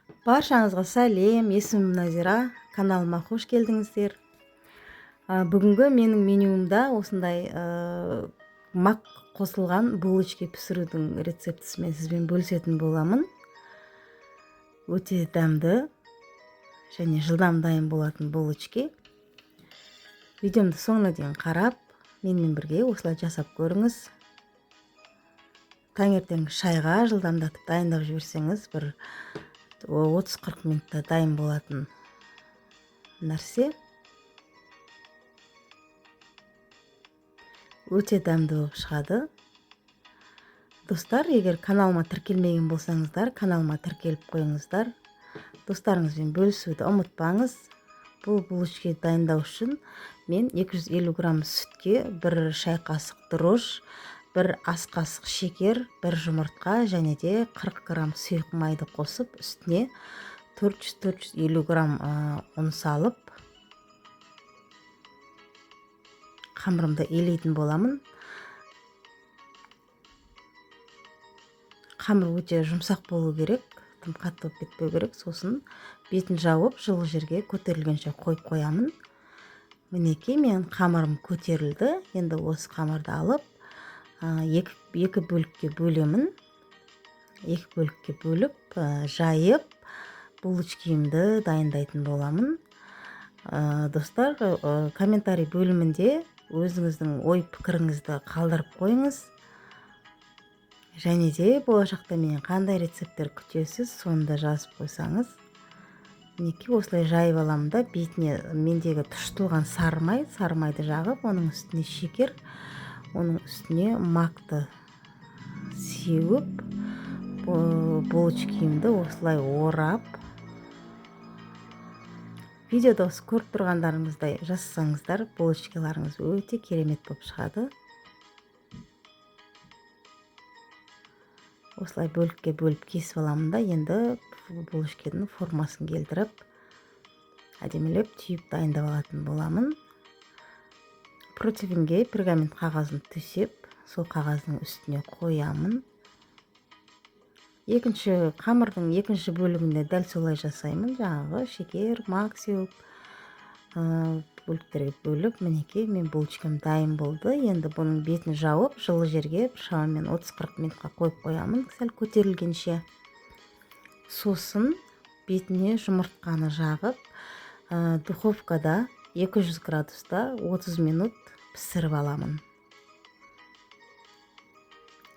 Баршаңызға сәлем, есімім Назира, каналыма қош келдіңіздер. Бүгінгі менің менюмда осындай мак қосылған булочки пісірудің рецептісімен сізбен бөлісетін боламын. Өте дәмді және жылдам дайын болатын булочки. Видеомды соңына дейін қарап, менімен бірге осылай жасап көріңіз. Таңертең шайға жылдамдатып дайындап жіберсеңіз, бір 30-40 минутта дайын болатын нәрсе. Өте дәмді болып шығады. Достар, егер каналыма тіркелмеген болсаңыздар, каналыма тіркеліп қойыңыздар. Достарыңызбен бөлісуді ұмытпаңыз. Бұл булочки дайындау үшін мен 250 грамм сүтке 1 шай қасық дрожж, 1 ас қасық шекер, 1 жұмыртқа және де 40 грамм сұйық майды қосып, үстіне 400-450 грамм ұн салып, қамырымды елейтін боламын. Қамыр өте жұмсақ болу керек, тым қатты болып кетпеу керек. Сосын бетін жауып, жылы жерге көтерілгенше қойып қоямын. Мінекей, менің қамырым көтерілді. Енді осы қамырды алып, екі бөлікке бөлемін. Екі бөлікке бөліп, жайып, булочкимді дайындайтын боламын. Достар, комментарий бөлімінде өзіңіздің ой пікіріңізді қалдырып қойыңыз. Және де болашақта менен қандай рецепттер күтесіз, соны да жазып қойсаңыз. Мінекей, осылай жайып аламын да, бетіне мендегі тұштылған сары май, сары майды жағып, оның үстіне шекер, оның үстіне макты сеуіп, булочкимді осылай орап, видеода осы көріп тұрғандарыңыздай жасасаңыздар, булочкаларыңыз өте керемет болып шығады. Осылай бөлікке бөліп кесіп аламын да, енді булочканың формасын келтіріп, әдемілеп түйіп дайындап алатын боламын. Противенге пергамент қағазын төсеп, сол қағаздың үстіне қоямын. Екінші қамырдың екінші бөлігінде дәл солай жасаймын. Жаңағы шекер, мак сеуіп, бөліктерге бөліп, мінекей, мен булочкам дайын болды. Енді бұның бетін жауып, жылы жерге бір шамамен 30-40 минутқа қойып қоямын, сәл көтерілгенше. Сосын бетіне жұмыртқаны жағып, духовкада 200 градуста 30 минут пісіріп аламын.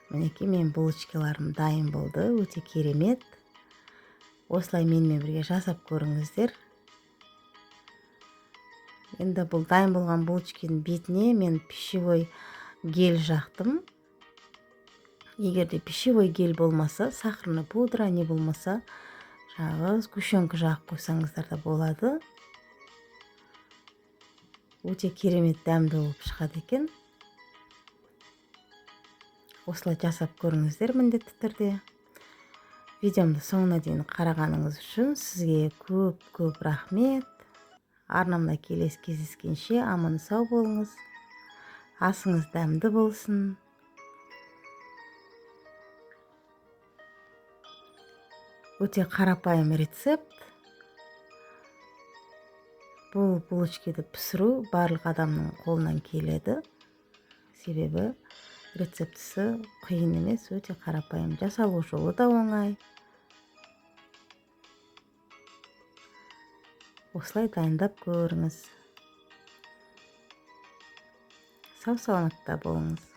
Мінекей, менің булочкаларым дайын болды, өте керемет. Осылай менімен бірге жасап көріңіздер. Енді бұл дайын болған булочканың бетіне мен пищевой гель жақтым. Егер де пищевой гель болмаса, сахарный пудра, не болмаса жаңағы сгущенка жағып қойсаңыздар да болады. Өте керемет дәмді болып шығады екен. Осылай жасап көріңіздер міндетті түрде. Видеомды соңына дейін қарағаныңыз үшін сізге көп-көп рахмет. Арнамда келесі кездескенше аман сау болыңыз. Асыңыз дәмді болсын. Өте қарапайым рецепт. Бұл булочкиді пісіру барлық адамның қолынан келеді. Себебі рецептісі қиын емес, өте қарапайым. Жасалу жолы да оңай. Осылай дайындап көріңіз. Сау саламатта болыңыз.